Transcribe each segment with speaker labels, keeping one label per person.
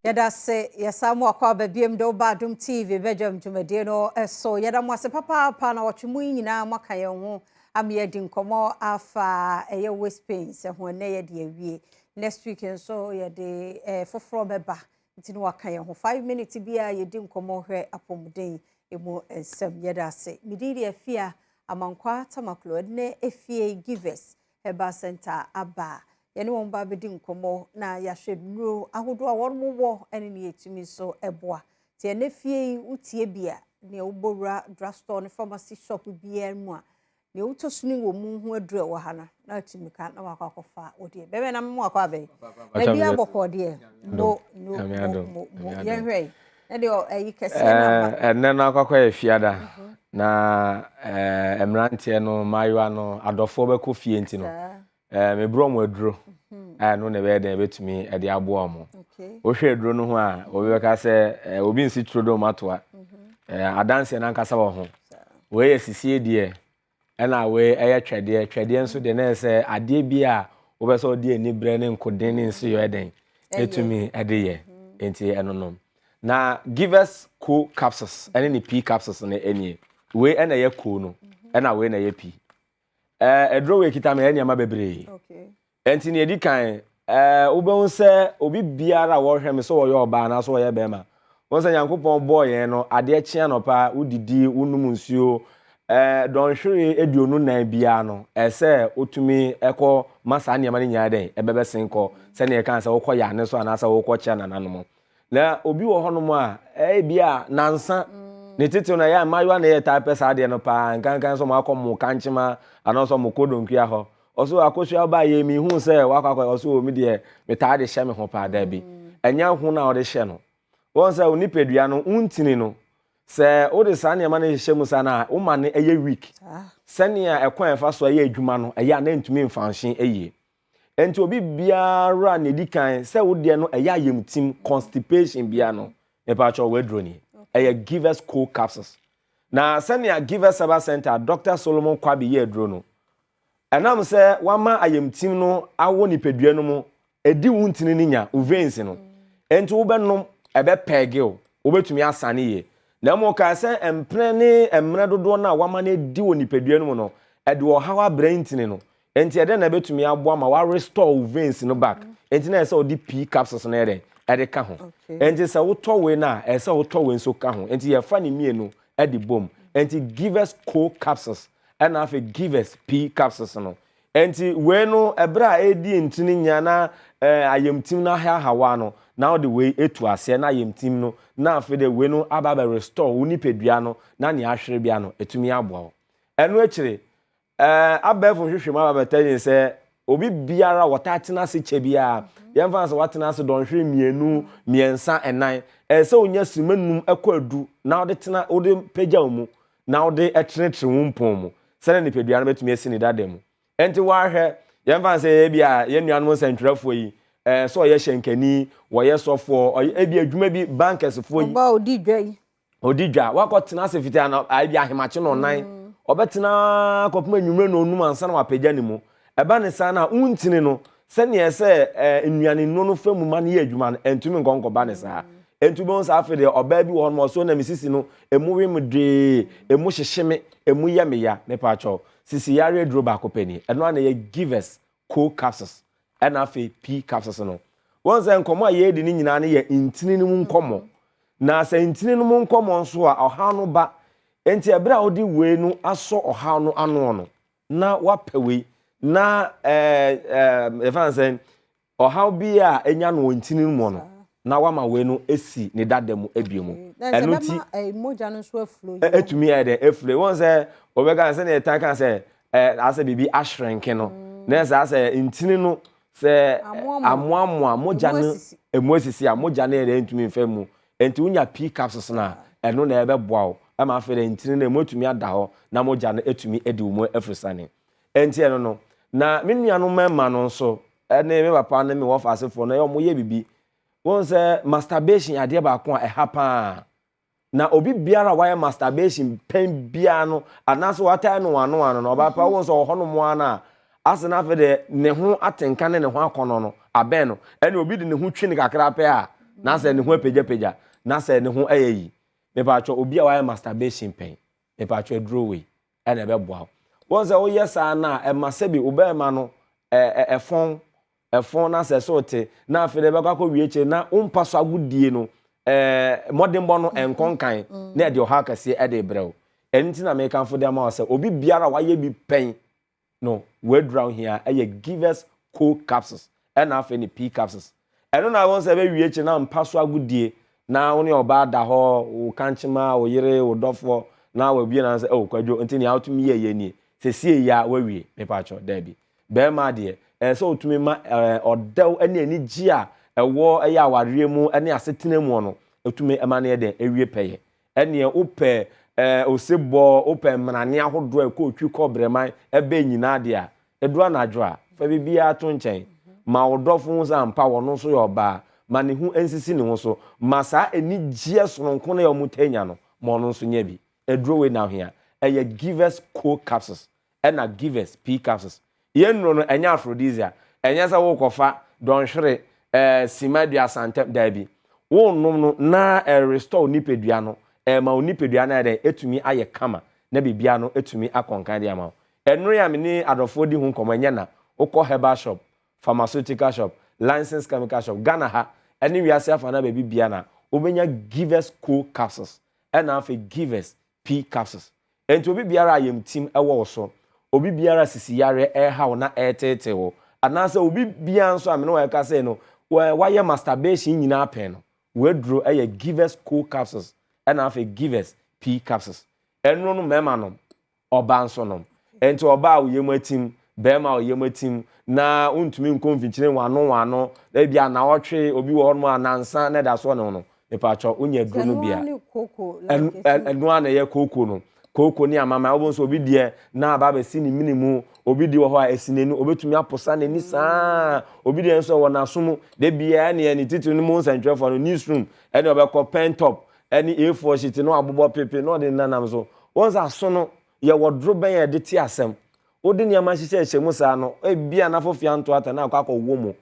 Speaker 1: Yɛda ase, yɛsan mu akɔ aba biom de woba Adom TV bɛdwam dwumadie no so. Yɛda mo ase papaapa na wɔtwe mu yi nyinaa moaka yɛn ho ama yɛadi nkɔmmɔ afa ɛyɛ waist pains ho. Ɛnnɛ yɛde awie. Next week nso yɛde foforɔ bɛba, nti na waka yɛn ho 5 minutes biara yɛdi nkɔmmɔ hwɛ apɔmuden emu nsɛm. Yɛda ase. Medin de Afia Amankwa Tamaklo. Ɛnnɛ Efie Givers Herbal Center aba, yɛne wɔn ba bɛdi nkɔmmɔ na yɛahwɛ nnuro ahodoɔ a wɔn wɔ ne ne yɛtumi nso boa. Nti ɛnɛ fie yi, wotie bi a, nea wobɔwura drugstore ne pharmacy shop biara mu a, nea wotɔ sini wɔ mu ho aduru a ɛwɔ ha no na atumi ka na wakɔ akɔfa wo deɛ. Bɛbɛ na mo akɔ abɛn na bi abɔkɔ deɛ mo mo mo mo yɛnhwɛ yi na deɛ ɛyi kɛseɛ na aba.
Speaker 2: Ɛnɛ no akɔkɔ yɛ fiada na mmeranteɛ no, mmaayewa no, adɔfoɔ bɛkɔ fie, nti no mebrɛ ɔmo aduro a ɛno na ɛbɛyɛ dɛn ɛbɛtumi de aboa ɔmo. Wohwɛ aduro no ho a, obi bɛka sɛ obi nsi turo dom atoa. Adanseɛ no ankasa wɔ ho. Wei yɛ sisie deɛ, ɛna wei ɛyɛ twɛdeɛ. Twɛdeɛ nso deɛ, na yɛ sɛ adeɛ bi a wobɛ sɛ ɔde ani brɛ ne nkoden ne nseyɔ ɛdɛn ɛtumi ɛde yɛ. Nti ɛno no na Givers Co capsules ɛne ne P capsules no ɛnie. Wei ɛna ɛyɛ Co no, ɛna wei na ɛyɛ P. Aduro wei kita me ɛyɛ nneɛma bebree. Nti nea edi kan, wobɛhu sɛ obi biara a wɔhwɛ me, sɛ wɔyɛ ɔbaa anaasɛ wɔyɛ bɛrima, wɔn sɛ Nyankopɔn bɔɔ yɛn no, adeɛ kye anɔpa, wodidi, wonom nsuo, dɔnhwere 24 biara no, ɛsɛ wotumi ɛkɔ ma saa nneɛma no nyinaa dɛn ɛbɛbɛsen kɔ, sɛnea ɛka sɛ wokɔ yane so anaasɛ wokɔ kyɛ nananom. Na obi wɔ hɔnom a, ebi a nansa ne tete no, ɛyɛ mmaayewa na ɛyɛ taa pɛ saa adeɛ no paa, nkankan sɛ ɔmo akɔ mo kankyema anaasɛ ɔmo kɔ donkua hɔ. Ɔso akosua ba yɛ mi hu sɛ wakɔ akɔ, ɔso omi deɛ metaa de hyɛ me ho paa. Daabi, ɛnyɛ ho na ɔde hyɛ no. Wɔn sɛ onipadua no ntini no, sɛ wode saa nneɛma no hyehyɛ mu saa na woma no ɛyɛ weak, sɛnea ɛkwan ɛfa so ɛyɛ adwuma no, ɛyɛ a na ntumi nfa nhye yie. Nti obi biara na edi kan sɛ wodeɛ no ɛyɛ ayamtim, constipation bia no, mepatwɛ waduro ni, ɛyɛ Givers Co capsules. Na sɛnea Givers Herbal Center Dr Solomon Kwabi yɛ aduro no, ɛnam sɛ wama ayamtim no awɔ nipadua no mu, edi wo ntini no nya wo veins no, nti wobɛnom, ɛbɛpɛɛge o, wobɛtumi asane yie. Na mmom kaa sɛ mprɛ ne mmerɛ dodoɔ no a wama no adi wɔ nipadua no mu no, ɛde ɔhaw abrɛ ntini no. Nti ɛdɛn na ɛbɛtumi aboa ma wa restore wo veins no back? Nti na ɛsɛ sɛ wode P capsules no yɛ dɛn ɛde ka ho. Nti sɛ wotɔ wei no a, ɛsɛ sɛ wotɔ wei nso ka ho. Nti yɛfa ne mmienu ɛde bom. Nti Givers Co capsules ɛna afei Givers P capsules no. Nti wei no, ɛberɛ a ɛredi ntini nya na ayamtim no ahahawa no, na wode wei etu aseɛ na ayamtim no, na afei de wei no aba abɛ restore wo nipadua no, na nea ahwere bia no ɛtumi aboa wo. Ɛno akyire, abɛɛfo nhwehwɛ mu aba bɛtɛ yin sɛ obi biara wɔtaa tena ase kyɛ biara, yɛmfa sɛ watena ase dɔnhwere 2, 3, 4, ɛsɛ sɛ wonya sima 5 ɛkɔ 10 na wode tena, wode pagya wo mu na wode ɛtenetene wo mpɔn mu sɛnɛ nipadua no bɛtumi asi ne dada mu. Ɛnti wahwɛ, yɛmfa sɛ ebi a yɛn nuanom nsɛntwerɛfoɔ yi, sɛ ɔyɛ hyɛnkani, wɔyɛ sɔfoɔ, ɔyɛ ebi adwuma bi, bankersfoɔ yi,
Speaker 1: ɔba odi dwa yi,
Speaker 2: odi dwa, wakɔ tena ase fiti ana ebi ahemakye na ɔnan ɔbɛtena kɔpem anwummerɛ na onum ansa na wapagya ne mu. Ɛba ne saa na wontini no, sɛnea ɛsɛ nnuane nnuro no fa mu ma no yɛ adwuma no, ɛntumi nkɔ nkɔba ne saa. Ɛnti wobɛhu saa afei deɛ ɔbaa bi wɔ hɔ nom, ɔso na me sisi no emu we me dwee, emu hyehye me, emu yɛ me ya. Mepa kyɛw, sisi yare aduro baako pɛ ni, ɛno ana yɛ Givers Co capsules ɛna afei P capsules no. Wɔn sɛ nkɔmɔ a yɛredi ne nyinaa no yɛ ntini no mu nkɔmɔ, na sɛ ntini no mu nkɔmɔ nso a, ɔhaw no ba. Nti ɛberɛ a wode wei no asɔ ɔhaw no ano no, na wapɛ wei na ɛɛ ɛɛ yɛfa sɛ ɔhaw bi a enya no wɔ ntini no mu no, na wama wei no esi ne dada mu ebie mu.
Speaker 1: Ɛno ti mogya no nso aflow.
Speaker 2: Etumi ayɛ dɛ eflow. Wɔn sɛ wɔbɛka sɛ ne yɛtan ka sɛ asɛ biribi ahyerɛnke no, na ɛsɛ asɛ ntini no sɛ amoamoa, mogya no emu esisi a, mogya no yɛ dɛ ntumi nfa mu. Nti wonya P capsules no a, ɛno na ɛbɛboa wo ɛma afei dɛ ntini no emu etumi ada hɔ na mogya no etumi edi wo mu afiri sane. Nti ɛno no, na me nuanom mmarima no nso, ɛne me papa ne me wɔfa asefoɔ no, ɛyɛ ɔmo yɛ bibi. Wɔn sɛ masturbation adeɛ baako a ɛha paa, na obi biara a wayɛ masturbation pɛn biara no, anaasɛ watae no ano ano no, ɔbaa pa wɔn sɛ ɔhɔ nom ara no a ase na afei deɛ ne ho atenka ne ne ho akɔnɔ no abɛn no, ɛne obi de ne ho twi ne kakra pɛ a. na sɛ ne ho apagyapagya, na sɛ ne ho ɛyɛ yi. Mepatwɔ, obi a wayɛ masturbation pɛn, mepatwɔ, aduro wei ɛna ɛbɛboa wo. Wɔn sɛ woyɛ saa no a, ɛma sɛbi wo bɛrima no ɛfɔn ɛfɔn na sɛ so te na afei de ɛbɛkɔ akɔ wie akyire na wompa so agodie no, mmɔdenbɔ no ɛnkɔ nkan na ɛde ɔhaw kɛseɛ ɛde brɛ wo. Ɛno nti na mekamfo de ama wo sɛ obi biara a wayɛ bi pɛn no, wadura wo hia ɛyɛ Givers Co capsules ɛna afei ne P capsules. Ɛno na wɔn sɛ ɛbɛwie akyire na mpa so agodie na wo ne ɔbaa da hɔ, wo kankyema, wo yere, wo dɔfoɔ, na wabie na sɛ, "Oh, Kwadwo, nti nea wotumi yɛ yɛ nie sɛsie yi a wawie." Mepatwɔ, daabi. Bɛrima deɛ, ɛyɛ sɛ wotumi ma ɔdɛw ne anigye a ɛwɔ ɛyɛ awareɛ mu ne asetena mu no, ɛtumi ɛma no yɛ dɛn ɛwie pɛyɛ. Ɛneɛ wopɛ osebɔ, wopɛ mmarane ahodoɔ a ɛkɔ otwi kɔ brɛman ɛbɛ nyinaa deɛ a, ɛduru anadwo a, fa biribiara to nkyɛn ma wo dɔfo ho sɛ ampa wɔno nso yɛ ɔbaa. Ma ne ho nsisi ne ho so, ma saa anigyeɛ sononko no yɛ ɔmo ta nya no, ma ɔno nso nya bi. Aduro wei na ohia, ɛyɛ Givers Co capsules ɛna Givers P capsules. Yɛn nnuro no ɛnyɛ aphrodisiac. Ɛnyɛ sɛ wokɔfa dɔnhwere sima 30 ntɛm, daabi. Wonnom no na ɛrestore nipadua no, ɛma wo nipadua no ayɛ dɛn ɛtumi ayɛ kama na biribiara no ɛtumi akɔnkan de ama wo. Ɛnnuro a me ne adɔfoɔ di ho nkɔmmɔ, ɛnyɛ na wokɔ herbal shop, pharmaceutical shop, licensed chemical shop, Ghana ha ɛne wiase afa na baabi bia na wobɛnya Givers Co capsules ɛna afei Givers P capsules. Nti obi biara a yɛm tim ɛwɔ wo so, obi biara sisi yareɛ ɛreha wo na ɛreteetee wo, anaasɛ obi biara nso a mene wɔn ɛka sɛ no wayɛ masturbation nyinaa pɛn no, waduro ɛyɛ Givers Co capsules ɛna afei Givers P capsules. Ɛno no, mmarima nom, ɔbaa nso nom. Nti ɔbaa a oyɛ mu atim, bɛrima a ɔyɛ mu atim na wontumi nkɔ mfikyire wano wano, ebi a naawɔtwe, obi wɔ hɔnom a nansa na ɛda soɔ ne ho no, mipatwɔ, wonya aduro no bi a, ɛno a na ɛyɛ kooko no, kooko ne amama. Wobɛhu sɛ obi deɛ na aba abɛsi ne mene mu, obi deɛ wɔ hɔ a ɛsi n'ani, obɛtumi aposa n'ani saa. Obi deɛ nso wɔ n'aso mu de biara ne ne titiri no mu. Nsɛntwerɛfoɔ no, newsroom ɛne ɔbɛkɔ pen top ɛne A4 sheet na wabobɔ pepe na ɔde nanam so. Wɔn sɛ aso no yɛwɔ doro bɛn a yɛde te asɛm. Wode nneɛma hyehyɛ hyɛ mu saa no, ebia n'afofia nto ata na akɔ akɔwɔ mu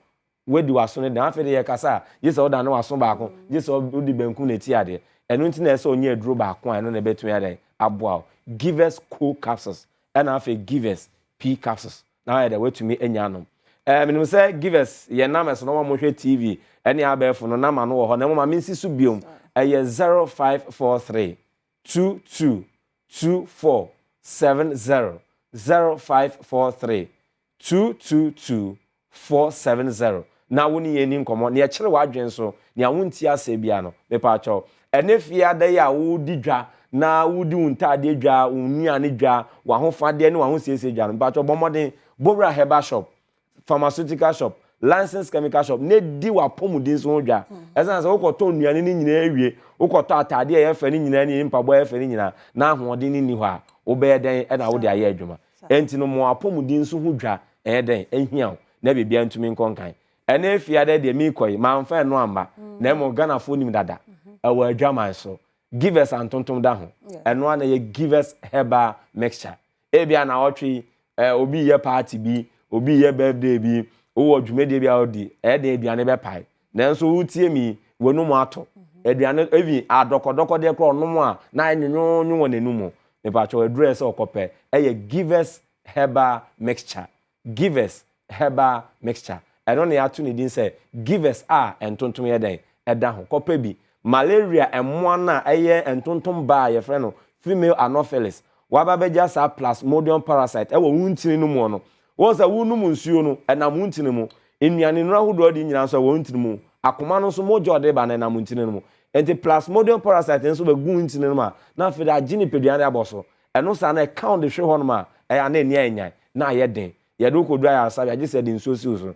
Speaker 2: wadi w'aso no dan. Afei de yɛkasa a, gye sɛ woda ne w'aso baako, gye sɛ wode benkum na eti adeɛ. Ɛno nti na ɛsɛ ɔnyɛ aduro baako a ɛno na ɛbɛtumi adan aboa wo. Givers Co capsules ɛna afei Givers P capsules na ayɛ dɛ watumi anya anom. Menim sɛ Givers yɛ numbers no, wɔn a wɔhwɛ TV ɛne abɛɛfo no, nama no wɔ hɔ, na mmom ame nsi so biom. Ɛyɛ 0543222470, 0543222470, na wo ne yɛn ni nkɔmmɔ nea ɛkyerɛ w'adwene so, nea wonti asɛ bia no. Mepaakyɛw, ɛne fie ada yi a wodi dwa na wodi wo ntaadeɛ dwa, wo nnuane dwa, w'ahofadeɛ ne w'ahosiesie dwa no, mepaakyɛw, bɔ mmɔden bɔwura herbal shop, pharmaceutical shop, licensed chemical shop na di w'apɔmuden so ho dwa. Ɛsan sɛ wokɔtɔ nnuane no nyinaa awie, wokɔtɔ ataadeɛ a ɛyɛ fɛ no nyinaa ne mpaboa a ɛyɛ fɛ no nyinaa na ahoɔden no nni hɔ a, wobɛyɛ dɛn ɛna wode ayɛ adwuma? Ɛnti no, mo apɔmuden nso ho dwa ɛyɛ dɛn ɛhia wo na biribiara ntumi nkɔ nkan. Ɛne fiada deɛ meekɔ yi, mamfa ɛno amba, na mmom Ghanafoɔ nim dada ɛwɔ adwaman so Givers antontom da ho. Ɛno a na yɛ Givers herbal mixture. Ebia na ɔtwe obi yɛ party bi, obi yɛ birthday bi, wowɔ dwumadie bi a wodi, ɛyɛ den aduane bɛpae, nanso wotie mi, w'anum ato aduane, even adɔkɔdɔkɔ deɛ korɔ ɔnom a na ayɛ nwonwonwo wɔ n'anum. Mepatwɛ, aduro yɛ sɛ ɔkɔpɛ ɛyɛ Givers herbal mixture. Givers herbal mixture, ɛno na yɛato ne din sɛ Givers a ntontom yɛ dɛn ɛda ho. Kɔpɛ bi. Malaria mmoa no a ɛyɛ ntontom baa a yɛfrɛ no female Anopheles waba bɛgya saa plasmodium parasite ɛwɔ wo ntini no mu no, wɔn sɛ wonom nsuo no, ɛnam wo ntini mu. Nnuane nnuro ahodoɔ de nyinaa nso ɛwɔ wo ntini mu. Akoma no nso, mogya ɔde ba no ɛnam ntini no mu. Nti plasmodium parasite nso bɛgu wo ntini no mu a, na afei de agye nipadua no abɔ so. Ɛno saa na ɛka wo de hwe hɔnom a, ɛyɛ a na ani ayɛ nyan na ayɛ den, yɛde wokɔduru ayaresabea gye sɛ yɛde nsuo si wo so.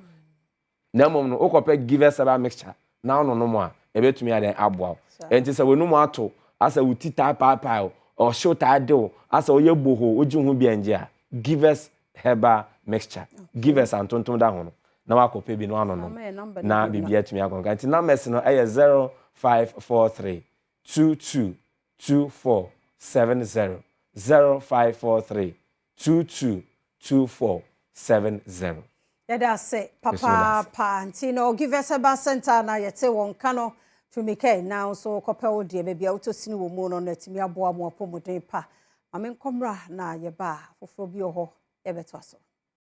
Speaker 2: Na mmom no, wokɔpɛ Givers herbal mixture na wononom a, ɛbɛtumi ayɛ dɛn aboa wo. Enti sɛ w'anum ato asɛ wo ti taa paapae wo, ɔhyew taa de wo, asɛ woyɛ boho, wogye wo ho bi angye a, Givers herbal mixture, Givers antontom da ho no, na wakɔpɛ bi na wanonom na biribi atumi akɔnka. Nti numbers no ɛyɛ 0543222470, 0543222470.
Speaker 1: Yɛda ase papaapa. Nti no, Givers Herbal Center na yɛte wɔn ka no. Tumikɛ na nso kɔpɛ wo deɛ baabi a wotɔ sini wɔ mu no na atumi aboa mo apɔmuden pa. Ma menkɔmmra na yɛba a foforɔ bi wɔ hɔ yɛbɛtoa so.